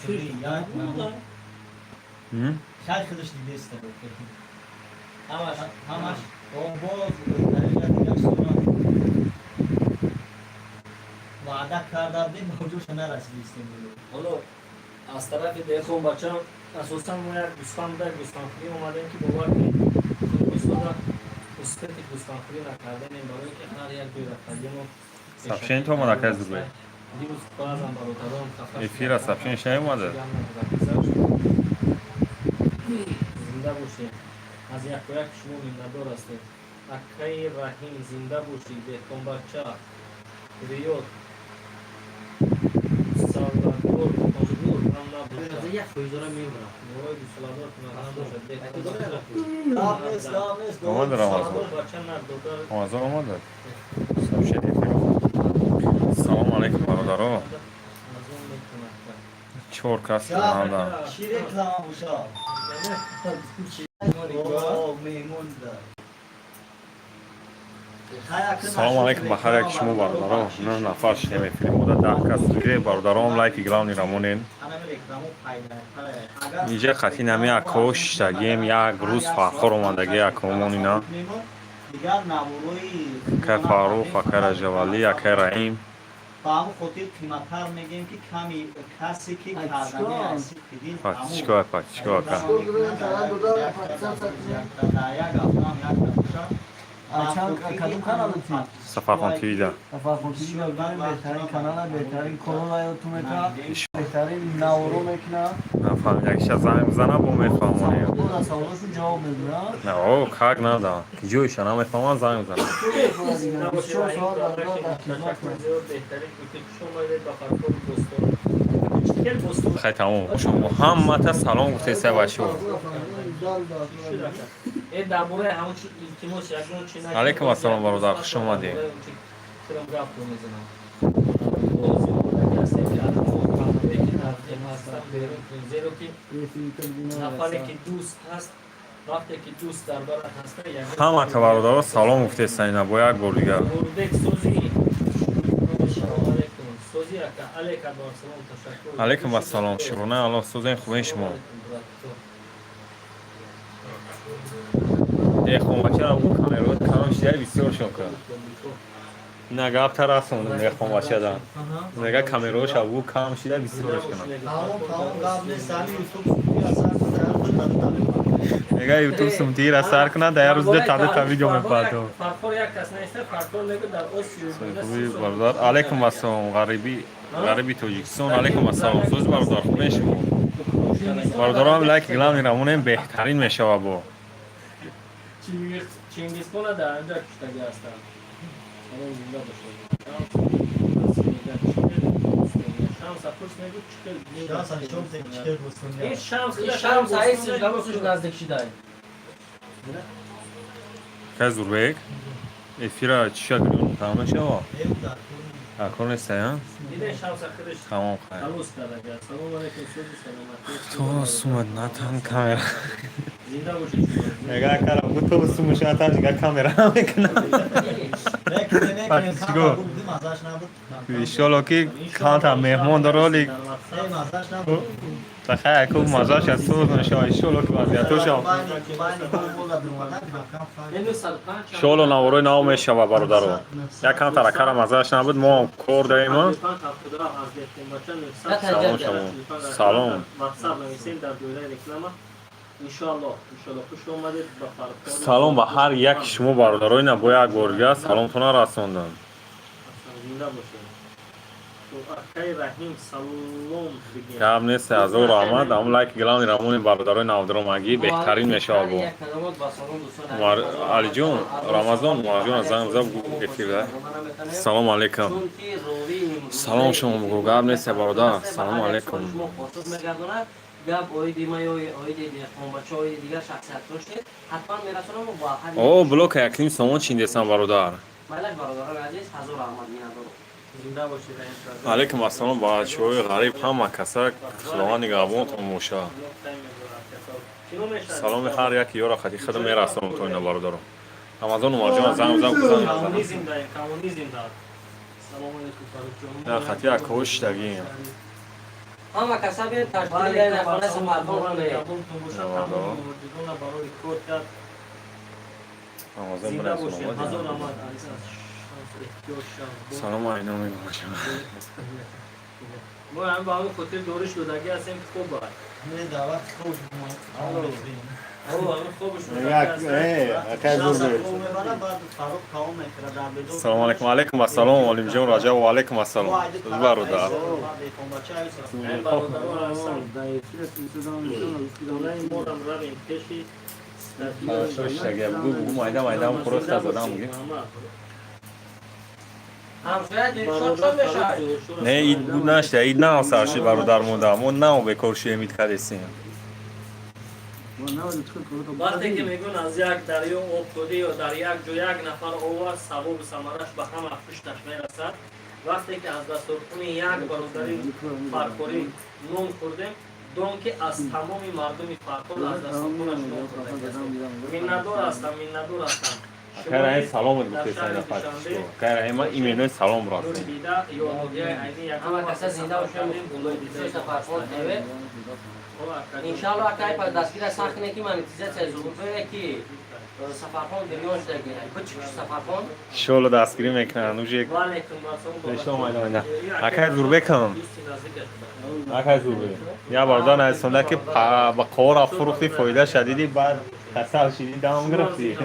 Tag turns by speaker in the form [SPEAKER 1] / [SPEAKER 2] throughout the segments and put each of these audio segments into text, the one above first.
[SPEAKER 1] Як
[SPEAKER 2] М?
[SPEAKER 1] Хай, худаш дидеста.
[SPEAKER 3] Ҳамаш.
[SPEAKER 1] Ҳамаш боз дар як сура ваъда карда будем, ба ҷоша нарасидистем.
[SPEAKER 3] Ҳоло аз тарафи деҳқон бача асосан мо як гӯсфанд, як гӯсфандхӯрӣ омадем, ки бовар кунед, истода успети гӯсфандхӯрӣ накарданем, барои ки ҳар як ҷой рафтагимо.
[SPEAKER 2] Сообщение омад, акай Зубайр.
[SPEAKER 3] Дирӯз баъзан бародарон хафа.
[SPEAKER 2] Эфира сообщение наомада.
[SPEAKER 3] Зинда бошед, аз якояк шумо миннатдор ҳастем. Акаи Раҳим, зинда бошед. Деҳқонбача, риёд гусаладор ҳам набошад.
[SPEAKER 4] Як фоизора мебарам.
[SPEAKER 3] Ой, гусаладор набошад. Деҳқонбача.
[SPEAKER 1] Гап нест, гап нест.
[SPEAKER 2] Омад Рамазон.
[SPEAKER 3] Бача надодар.
[SPEAKER 2] Рамазон омада. Сообщение эфир. Салом алейкум, бародаро.
[SPEAKER 3] Аз он мекунад.
[SPEAKER 2] Чор кас каналда.
[SPEAKER 1] Чӣ реклама бошад? О, меҳмон да.
[SPEAKER 2] Салом алейкум ба ҳар яки шумо, бародаро. Нӯҳ нафар шидем эфири мода, 10 кас диге. Бародаром, лайки главный рамонен. Инҷа қатъи нами акҳо шиштагием, як рӯз Фархор омадаги акҳомон ина.
[SPEAKER 1] Дигар наворои.
[SPEAKER 2] Акай Фаррух, акай Раҷавалӣ, акай Раҳим.
[SPEAKER 1] Ба ҳамон хотир қиматтар мегӯем, ки ками касе ки кардани аси дил.
[SPEAKER 2] Подписчико, подписчико, ака.
[SPEAKER 1] Дар як ҳафтаам як набошад.
[SPEAKER 5] Кадом канал ти?
[SPEAKER 2] Сафархон ТВ да.
[SPEAKER 5] Сафархон ТВ, беҳтарин канала, беҳтарин корона ёдтун мекунад, беҳтарин наворо мекунад.
[SPEAKER 2] Нафаҳм, якша занг бизана, бо мефаҳмонем.
[SPEAKER 5] Бода саволошон ҷавоб медиҳад.
[SPEAKER 2] На, о, как надо. Ҷойша намефаҳмам, занг бизана.
[SPEAKER 5] 24 соат дар хизмат.
[SPEAKER 3] Беҳтарин. Хуш омадед ба Фархори Бостон. Хел Бостон.
[SPEAKER 2] Хай, тамом. Шумо ҳаммата салом гуфтеса, бачо.
[SPEAKER 3] Э, дар бораи ҳамон чи, илтимос, ягон чи накунед.
[SPEAKER 2] Алайкум ассалом, бародар, хуш омадед.
[SPEAKER 3] Хелам гап мезанам. Боз омодаги ҳастем, ки аз мо барномае ки дар тема ҳастам берун кунем, зеро ки нафаре ки дӯст ҳаст, вақте ки дӯст дар барат ҳаста, ягон
[SPEAKER 2] Ҳамата, бародаро, салом гуфтеса ина бо як бор дигар.
[SPEAKER 3] Нурбек, сози, салом алейкум, сози, ака, алейкум ассалом, ташаккур.
[SPEAKER 2] Алайкум ассалом, шукрона Аллоҳ, созен, хубен шумо?
[SPEAKER 3] Алейкум, брат.
[SPEAKER 2] Э, хонбачара бу камеро калон шидай бисёр шока. На гапта расондум мехонбачада. Мега камероша бу кам шидай бисёрш кунам.
[SPEAKER 1] Тамом, тамом, гап нест. Ҳами Ютуб сар.
[SPEAKER 2] Мега Ютуб сумтиира сар кунад, дар як рӯз ду та видео мепартов.
[SPEAKER 3] Фархор як кас неста, Фархор мегӯ дар Осиё.
[SPEAKER 2] Хуби, бародар, алайкум ассалом, ғариби, ғариби Тоҷикистон, алайкум ассалом. Соз, бародар, хубен шумо? Бародарам, лайк главный рамонем, беҳтарин мешава бо.
[SPEAKER 3] Чингизхона дар анҷа куштагӣ ҳастанд. Салом, зинда бошед. Шамса пурс, мегӯ чӣ.
[SPEAKER 1] Шамса нишон чӣ гӯстон.
[SPEAKER 3] Ин Шамс.
[SPEAKER 4] Шамс аисиш галосиш наздик шидай.
[SPEAKER 2] Кай Зурбек? Эфира чиша гирён тамом мешава? Акор неста, я?
[SPEAKER 3] Диде, Шамса худаш.
[SPEAKER 2] Тамом, хай.
[SPEAKER 3] Халос карда. Салом алейкум, сози, саломатӣ.
[SPEAKER 2] То сумат натан камера.
[SPEAKER 3] Зинда бошед шумо.
[SPEAKER 2] Мега кара бу то сумуша натан дига камера намекунам. Чиго?
[SPEAKER 1] Мазаш набуд.
[SPEAKER 2] Иншолло ки камтар меҳмон дороли.
[SPEAKER 1] Мазаш набуд.
[SPEAKER 2] Тахай ку мазаш аз соз мешава, иншолло ки вазъиятошам. Иншолло наворои нав мешава, бародаро. Як камтар акара мазаш набуд, мо ҳам кор даем. Салом шумо. Салом.
[SPEAKER 3] WhatsApp нависем дар доираи реклама. Иншоалло, иншоалло, хуш омадед ба Фархор.
[SPEAKER 2] Салом ба ҳар яки шумо, бародаро, ина бо як бор дига саломтона расондам.
[SPEAKER 3] Зинда бошед. Акай Раҳим, салом бигем.
[SPEAKER 2] Гап нест, ҳазор раҳмат. Ам лайк главный рамони, бародарои навдромагӣ, беҳтарин мешава бо. Алиҷон, Рамазон, Умарҷон, занг зад, эфир да. Салом алейкум. Салом шумо бугу, гап нест, бародар. Салом алейкум.
[SPEAKER 4] Гап оиди ма ё оиди деҳқонбача, оиди дигар шахсият доштед, ҳатман мерасонам ва ҳар
[SPEAKER 2] О, блока якним сомон чиндесам, бародар.
[SPEAKER 4] Майлаш, бародарони азиз, ҳазор раҳмат, миннатдорам.
[SPEAKER 3] Зинда бошед, Раҳим.
[SPEAKER 2] Алейкум ассалом, бачаҳои ғариб, ҳама каса Худованд нигаҳбонтон боша. Саломи ҳар яки ёра хати худ мерасонам то ина, бародаро. Рамазон, Умарҷон, занг зад, занг назанам.
[SPEAKER 3] Коммунизм даем, коммунизм дар. Салом алейкум, Фаррухҷон.
[SPEAKER 2] На хати акҳо шиштагием.
[SPEAKER 4] Ҳама каса биён ташкили хона Сафархон кунед.
[SPEAKER 3] Барои кор кард. Зинда бошед, ҳазор раҳмат.
[SPEAKER 2] Салом, айноми бошам.
[SPEAKER 3] Мо ҳам ба ҳамин хотир дориш додагӣ ҳастем, ки хоб бад.
[SPEAKER 1] Не, даъват хоб.
[SPEAKER 3] Ҳамин хобш.
[SPEAKER 2] Салому алайкум, алайкум ассалом, Олимҷон Раҷаб, ва алайкум ассалом, бародар.
[SPEAKER 3] Бародарон ҳастам. Морам равем пеши.
[SPEAKER 2] Бугу, бугу, майда майда хӯрохта задам, буги.
[SPEAKER 4] Ҳамсоя дилшод чон мешавад.
[SPEAKER 2] Не, ид буд, нашта, ид нав сар шид, бародар, монда мо нав бекор шудем, ид кадесем.
[SPEAKER 3] Вақте ки мегӯн, аз як дарё об хӯрдӣ ё дар як ҷо як нафар овард, савобу самараш ба ҳама пушташ мерасад. Вақте ки аз дастурхони як бародари Фархорӣ нон хӯрдем, дон ки аз тамоми мардуми Фархор аз дастурхонаш нон хӯрдагӣ. Миннатдор ҳастам, миннатдор ҳастам.
[SPEAKER 2] Акай, саломат гуфтесай, акай, ма именои салом расем.
[SPEAKER 3] Дида ё ноҳияи Айни.
[SPEAKER 4] Ҳама каса зинда бошанд, Сафархон ТВ. Иншалло, акай, па дастгира сахт кунед, ки монетизатсия зуҳурбе, ки Сафархон гирён шуда бичик Сафархон.
[SPEAKER 2] Иншолло, дастгирӣ мекунанд уже. Акай Зурбекам, акай Зурбек, я бародар нарисонда, ки ба қора фурӯхти, фоида шадиди, баъд касал шиди, дам гирифтӣ.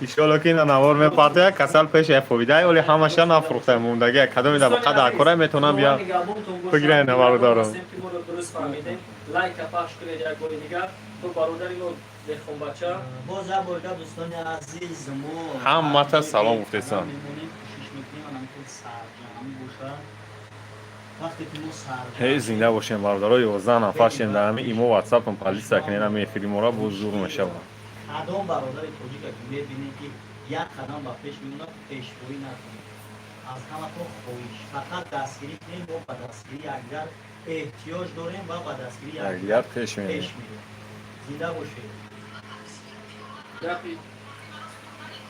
[SPEAKER 2] Иншолло, ки ина навор мепартоя, касал пеш фоида, оли ҳамаша нафурӯхта, мондагия кадоми да ба қадар кора метавонам бия бигирен, бародарам.
[SPEAKER 3] Лайка пахш кунед як бори дигар то бародари мо деҳқонбача.
[SPEAKER 1] Боз як бор дигар, дӯстони азиз, мо
[SPEAKER 2] Ҳаммата салом гуфтесам.
[SPEAKER 1] Мемонем, кӯшиш мекунем, анамхел сарҷамъ боша. Вақте ки мо сарҷамъ
[SPEAKER 2] Ҳей, зинда бошем, бародаро, 11 нафар шем дар ҳами имо, ватсапам полиса кунед, ҳами эфири мора боз зур мешавад.
[SPEAKER 1] Кадом бародари тоҷика ки мебинем, ки як қадам ба пеш мемонад, пешгӯӣ накунем. Аз ҳаматон хоҳиш, фақат дастгирӣ кунем. Мо ба дастгирии якдигар эҳтиёҷ дорем ва ба дастгирии
[SPEAKER 2] якдигар пеш мерем.
[SPEAKER 1] Пеш мерем. Зинда бошед.
[SPEAKER 3] Гапи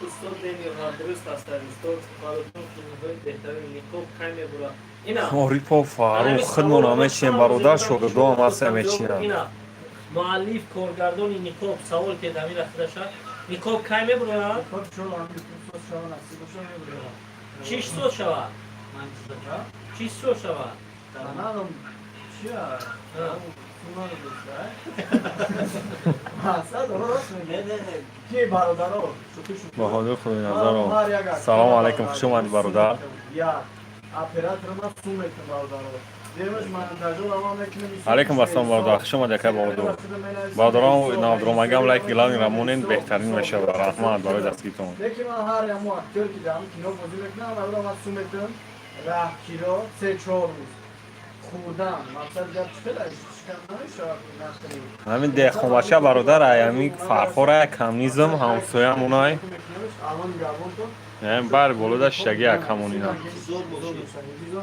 [SPEAKER 3] устод бениҳоят дуруст аст. Устод Фаррухҷон, филмҳои беҳтарини Ниқоб кай мебурад? Ина.
[SPEAKER 2] Орипо Фаррух, худмон мечинем, бародар, шогирдоам ҳаста, мечинам.
[SPEAKER 3] Ина муаллиф, коргардони Ниқоб савол ки дамира худаша: Ниқоб кай мебурад? Чӣ соз шавад, чӣ соз шавад?
[SPEAKER 5] Каналам чия? Мақсад рост мегӯ. Ки бародаро?
[SPEAKER 2] Баҳодур Худойназаров, салому алайкум, хуш омадӣ, бародар.
[SPEAKER 5] Як оператор ма сум мекунам, бародаро. Демаш монтажёр ама мекунем.
[SPEAKER 2] Алайкум ассалом, бародар, хуш омадӣ, акай Баҳодур. Бародарон, навдромагам лайк главный рамонен, беҳтарин мешавад. Раҳмат барои дастгиритон.
[SPEAKER 5] Лекин ман ҳар ямо актёр ки дар кино бозӣ мекунам, барои ман сум метавам, раҳкиро 3-4 рӯз хӯрдан. Мақсад гап чӣ хел шикам намешавад, нахӯрӣ.
[SPEAKER 2] Ҳамин деҳқонбача, бародар, ҳамин Фархора, коммунизм ҳамсоямонай.
[SPEAKER 5] Алон гавонтон.
[SPEAKER 2] Бар болода шиштаги акамонина.
[SPEAKER 5] Интизор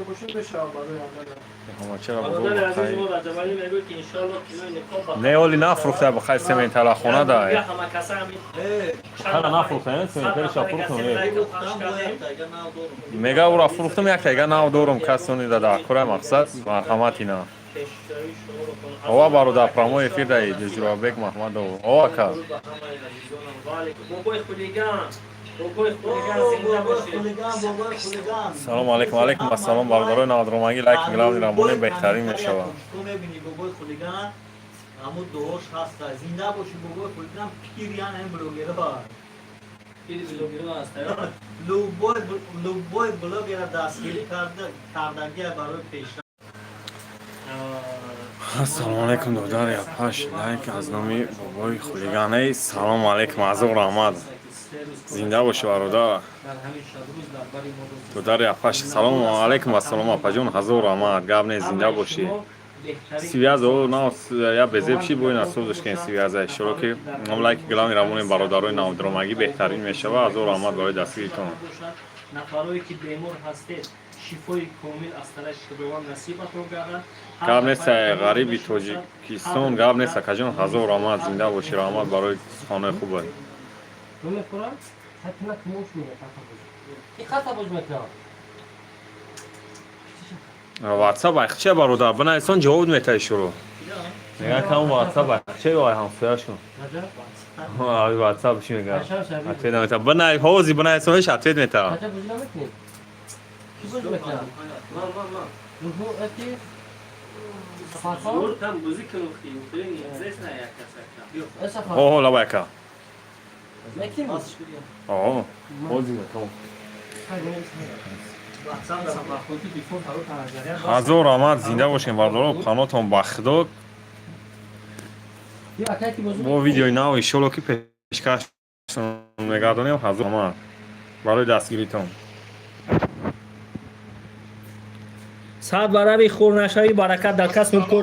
[SPEAKER 5] бошем, мешавад барои андада.
[SPEAKER 2] Деҳқонбачаро.
[SPEAKER 3] Бародари азизи мо Раҷабалӣ мегӯяд, ки иншоалло кинои Ниқоб ба
[SPEAKER 2] Не, оли нафрӯхта, бахай, сементалахона да.
[SPEAKER 3] Ҳама каса ҳамин.
[SPEAKER 2] Ҳала нафрӯхта, сементалиша фурӯхтам.
[SPEAKER 1] Фурӯхтам, бо як тайга нав дорум.
[SPEAKER 2] Мега, ура фурӯхтам, як тайга нав дорум, касони да дар кора, мақсад, марҳамат ина.
[SPEAKER 3] Пешравии шуморо кун.
[SPEAKER 2] Ова, бародар, прямой эфир даи Ҷурабек Маҳмадов, ова ка.
[SPEAKER 3] Дуруд ба ҳамаи азизонам. Ва алейкум. Бобои хулиган, бобои хулиган, зинда бошед.
[SPEAKER 1] Хулиган, бобои хулиган.
[SPEAKER 2] Салому алейкум, алейкум ассалом, бародарои навдромагӣ, лайк главный рамоне, беҳтарин мешавад.
[SPEAKER 1] Ту мебини бобои хулиган, ҳамун дуош ҳаста. Зинда боши, бобои хулиган, пирян ҳам блогерҳо.
[SPEAKER 3] Пири блогерҳо ҳаста.
[SPEAKER 1] Любой блогера дастгирӣ кардагия барои пешрафт.
[SPEAKER 2] Ассалому алейкум, додар, япаш лайк аз номи бобои хулиганей. Салому алейкум, азор раҳмат, зинда боши, бародар.
[SPEAKER 3] Дар ҳамин шабрӯз дар бари мо рӯз.
[SPEAKER 2] Додар, япаш, салому алейкум, ассалому, апаҷон, ҳазор раҳмат, гап не, зинда бошӣ. Связь о на я безеб ши бо ина созш кен связь ишоро ки ном лайк главный рамони, бародарои навдромагӣ, беҳтарин мешава. Азор раҳмат барои дастгиритон.
[SPEAKER 3] Нафарое ки бемор ҳастед, шифои комил аз тарафи Худованд насибатон гардад.
[SPEAKER 2] Гап нест, ғариби Тоҷикистон, гап нест, акаҷон, ҳазор раҳмат, зинда бошӣ, раҳмат барои суханои хубат.
[SPEAKER 4] Намехӯрад? Ҳатман мош мега. Ки хата боз мекунам.
[SPEAKER 2] Ватсап айхча, бародар, бинависон, ҷавоб метаи шурӯ. Мега кам ватсап айхча ай ҳамсояшон. Ватсап чи мега? Ответ намета. Бинав, ҳози бинависониш, ответ мета.
[SPEAKER 4] Кача бозӣ намекунем? Ки бозӣ мекунад?
[SPEAKER 3] Ман, ман, ман.
[SPEAKER 4] Зуҳур ки Сафархон?
[SPEAKER 3] Зур там бозӣ кунем, интересно як касака.
[SPEAKER 4] Э, Сафархон.
[SPEAKER 2] Оҳо, лабайка.
[SPEAKER 4] Мекунем?
[SPEAKER 2] Оҳо. Ҳози метавон. Ҳазор раҳмат, зинда бошем, бародаро, панотон ба Худо. Бо видеои нав иншолло ки пешкаштон мегардонем. Ҳазор раҳмат барои дастгиритон.
[SPEAKER 3] Сад барави хур нашавӣ, баракат дар касбу кори.